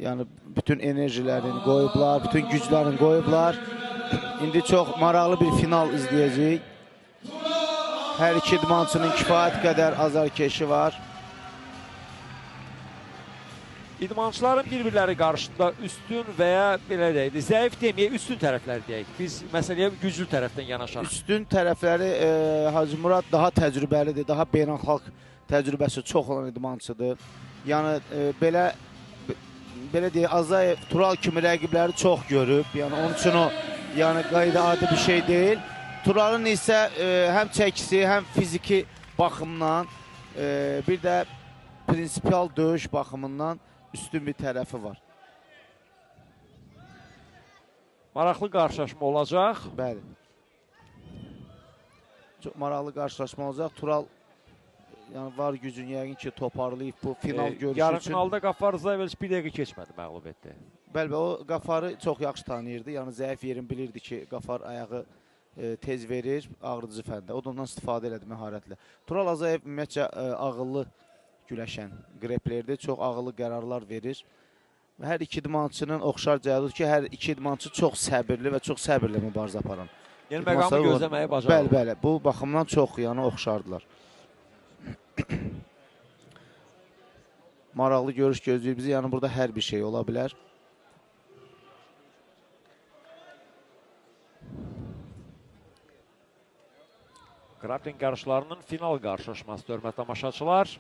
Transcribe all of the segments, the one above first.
Yəni bütün enerjilərini qoyublar, bütün güclərini qoyublar. İndi çox maraqlı bir final izləyəcəyik. Hər iki idmançının kifayət qədər azarkeşi var. İdmançıların bir-birləri qarşısında üstün və ya belə deyək, zəif deməyək, üstün tərəfləri deyək. Biz məsələyə güclü tərəfdən yanaşarıq. Üstün tərəfləri Hacı Murad daha təcrübəlidir, daha beynəlxalq təcrübəsi çox olan idmançıdır. Yəni belə deyək, Azayev, Tural kimi rəqibləri çox görüb. Yəni onun üçün o yəni qayda adi bir şey deyil. Turalın isə həm çəkisi, həm fiziki baxımdan, bir də prinsipial döyüş baxımından üstün bir tərəfi var. Maraqlı qarşılaşma olacaq. Bəli. Çox maraqlı qarşılaşma olacaq. Tural yəni var gücün yəqin ki toparlayıb bu final görüşü üçün. Yarım finalda Qafar Rzayev heç bir dəqiqə keçmədi, məğlub etdi. Bəli, o Qafarı çox yaxşı tanıyırdı. Yəni zəif yerini bilirdi ki, Qafar ayağı tez verir ağrıdıcı fəndə. O da ondan istifadə elədi məharətlə. Tural Azayev ümumiyyətcə ağıllı güləşən qreplerdir. Çox ağıllı qərarlar verir. Hər iki idmançının oxşar cəhəti ki, hər iki idmançı çox səbirli və çox səbirli mübarizə aparan. Yəni məqamı gözləməyi bacarır. Bəli, bəli. Bu baxımdan çox yəni oxşardılar. Maraqlı görüş gözləyir bizi. Yəni burada hər bir şey ola bilər. Grappling yarışlarının final qarşılaşması, hörmətli tamaşaçılar.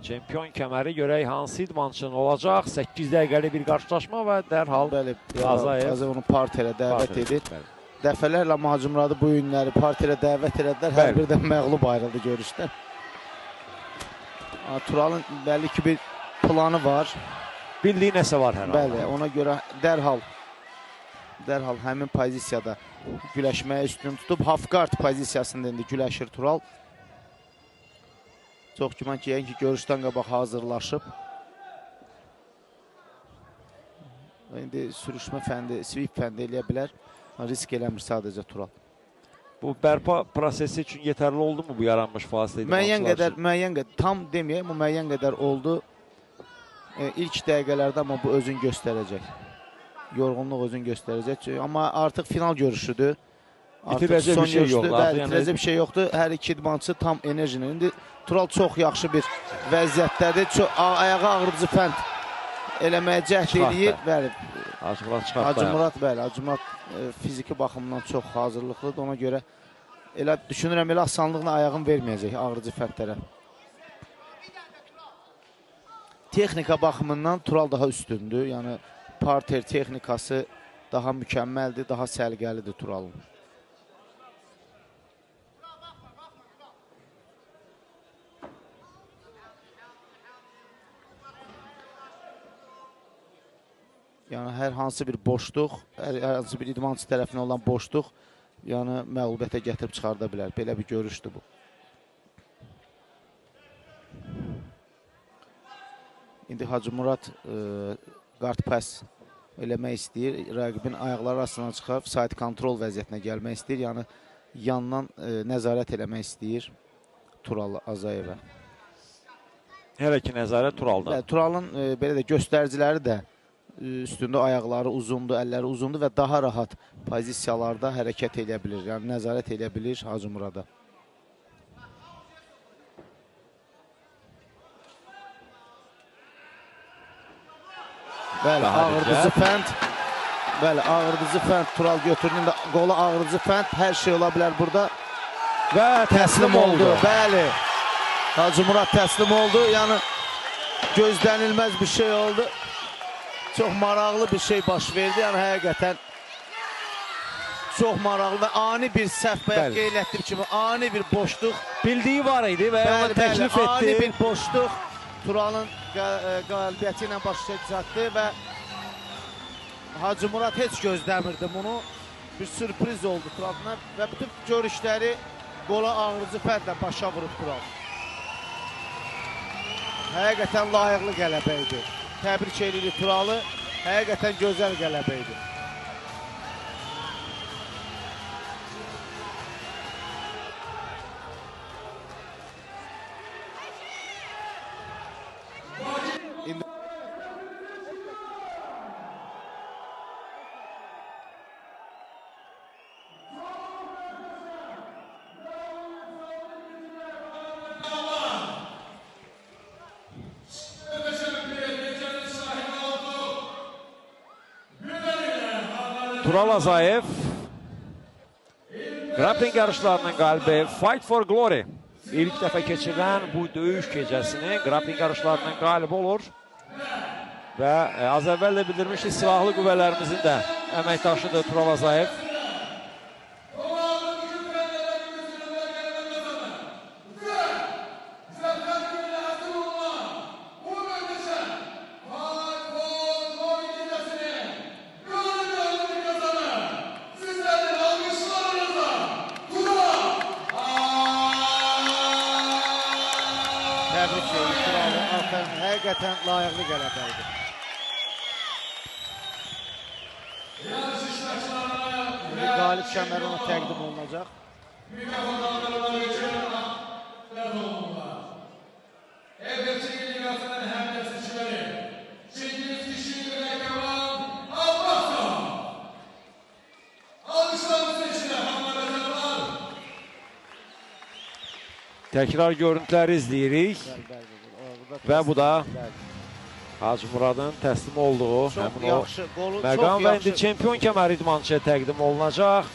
Çempion kəməri görək hansı idmançının olacaq. 8 dəqiqəlik bir qarşılaşma və dərhal bəli, Azayev onu parterə dəvət edir. Bəli. Dəfələrlə Hacı Muradı bu günləri parterə dəvət elədilər. Hər biri də məğlub ayrıldı görüşdən. Turalın bəlli ki bir planı var. Bildiyi nəsə var hər halda. Bəli, ona görə dərhal həmin pozisiyada güləşməyə üstün tutub. Hafqard pozisiyasında indi güləşir Tural. Çox güman ki, yəqin ki, görüşdən qabaq hazırlaşıb. İndi sürüşmə fəndi, svip fəndi eləyə bilər. Risk eləmir sadəcə Tural. Bu bərpa prosesi üçün yetərli oldu mu bu yaranmış fasilə? Müəyyən qədər, tam deməyək, amma müəyyən qədər oldu. İlk dəqiqələrdə amma bu özün göstərəcək. Yorğunluq özün göstərəcək. Amma artıq final görüşüdür. İtirəcək bir şey yoxdur. Bəli, itirəcək bir şey yoxdur. Hər iki idmançı tam enerjini. İndi Tural çox yaxşı bir vəziyyətdədir. Ayağa ağrıcı fənd eləməyə cəhd eləyir. Bəli. Hacı Murad fiziki baxımdan çox hazırlıqlıdır. Ona görə elə düşünürəm, elə asanlıqla ayağını verməyəcək ağrıcı fəndlərə. Texnika baxımından Tural daha üstündür. Yəni parter texnikası daha mükəmməldir, daha səliqəlidir Turalın. Yəni hər hansı bir boşluq, hər hansı bir idmançı tərəfinə olan boşluq, yəni məğlubiyyətə gətirib çıxarda bilər. Belə bir görüşdür bu. İndi Hacı Murad qart pəs eləmək istəyir. Rəqibin ayaqları arasından çıxarıb side kontrol vəziyyətinə gəlmək istəyir. Yəni yandan nəzarət eləmək istəyir Tural Azayevə. Hələ ki nəzarət Turalda. Turalın belə də göstəriciləri də üstündə ayaqları uzundur, əlləri uzundur və daha rahat pozisiyalarda hərəkət edə bilir. Yəni nəzarət edə bilir Hacı Murada. Bəli, ağırdıcı fənd. Bəli, ağırdıcı fənd Tural götürdü. Qola ağırdıcı fənd. Hər şey ola bilər burada. Və təslim oldu. Bəli. Hacı Murad təslim oldu. Yəni gözlənilməz bir şey oldu. Çox maraqlı bir şey baş verdi. Yəni həqiqətən çox maraqlı və ani bir səhv, bayaq qeyd etdiyim kimi ani bir boşluq. Bildiyi var idi və ona təklif etdi. Ani bir boşluq Turalın qalibiyyəti ilə başa çatdı və Hacı Murad heç gözləmirdi bunu. Bir sürpriz oldu Turalına və bütün görüşləri qola ağrıcı fəndlə başa vurub Tural. Həqiqətən layiqli qələbə idi. Təbrik edirik Turalı. Həqiqətən gözəl qələbə idi. Tural Azayev grappling yarışlarının qalibi Fight for Glory. İlk dəfə keçirilən bu döyüş gecəsini grappling yarışlarının qalibi olur. Və az əvvəl də bildirmişdik, silahlı qüvvələrimizin də əməkdaşıdır Tural Azayev. Təbrik edirik Turalı. Aferin, həqiqətən layiqli qələbə idi. Qalib kəməri ona təqdim olunacaq. Təkrar görüntüləri izləyirik. Və bu da Hacı Muradın təslim olduğu həmin o məqam və indi çempion kəməri idmançıya təqdim olunacaq.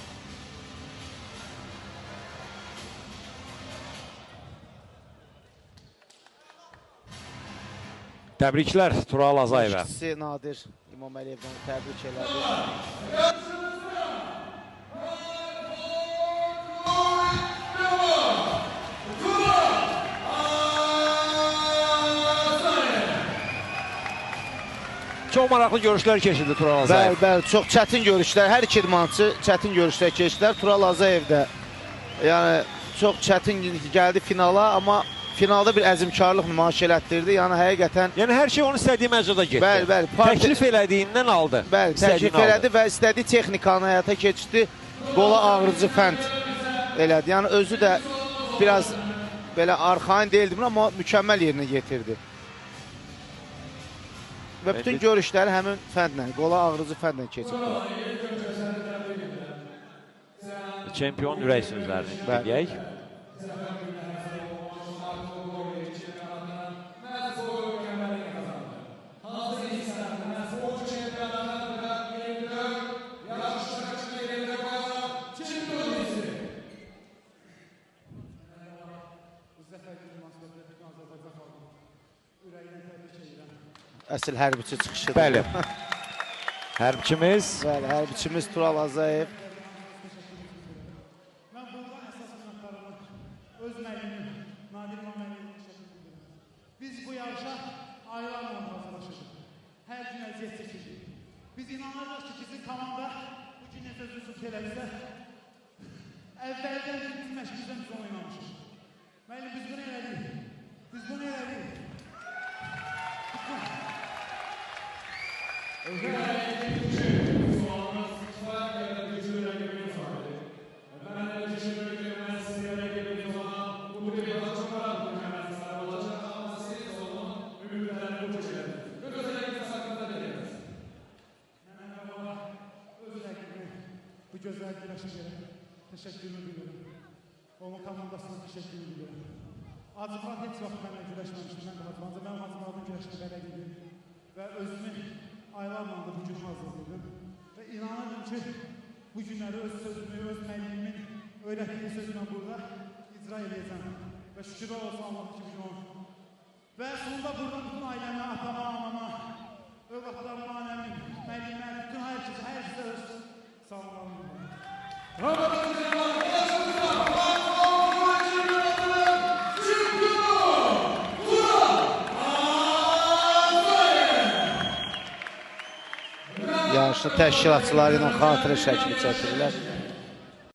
Təbriklər Tural Azayevə. Məşqçisi Nadir İmaməliyev onu təbrik elədi. Çox maraqlı görüşlər keçirdi Tural Azayev. Bəli, bəli, çox çətin görüşlər. Hər iki idmançı çətin görüşlər keçdilər. Tural Azayev də yəni çox çətin gəldi finala, amma finalda bir əzimkarlıq nümayiş elətdirdi. Yəni həqiqətən... Yəni hər şey onun istədiyi məcrada getdi. Bəli, bəli. Təklif elədiyindən aldı. Bəli, təklif elədi və istədiyi texnikanı həyata keçirdi. Qola ağrıcı fənd elədi. Yəni özü də biraz belə arxain deyildi, amma mükəmməl yerinə yetirdi. Və bütün görüşləri həmin fəndlə, qola ağrıcı fəndlə keçibdir. Çempion ürək sözlərini dinləyək. Əsl hərbiçi çıxışıdır. Bəli. Hərbiçimiz. Bəli, hərbiçimiz Tural Azayev. Mən burada əsas minnətdarımı öz müəllimim Nadir İmaməliyevinə təşəkkür edirəm. Biz bu yarışa aylarla hazırlaşırıq. Hər gün əziyyət çəkirdik. Biz inanırıq ki, bizim komanda bu gün necə özünü elədisə, əvvəldən biz məşqimizdən biz ona inanmışıq. Müəllim, biz bunu elədik. Biz bunu elədik. Bu gözəl güləşə görə təşəkkürümü bilirəm. Onun komandasına təşəkkürümü bilirəm. Hacı Murad heç vaxt mənimlə güləşməmişdi. Mən də Hacı Murad. Mənim Hacı Muradın güləşini bələd idim və özümü aylarla da bu gün hazırlayırdım. Və inanırdım ki, bu günləri öz sözümü, öz müəllimimin öyrətdiyi sözümlə burada icra edəcəm. Və şükürlər olsun Allah'a ki, bu gün olsun. Və sonunda buradan bütün ailəmə, atama, anama, övladlarıma, anəmin, müəllimə, bütün hər kəsə öz salamlarımı bildirirəm. Yarışın təşkilatçıları ilə xatirə şəkli çəkirlər.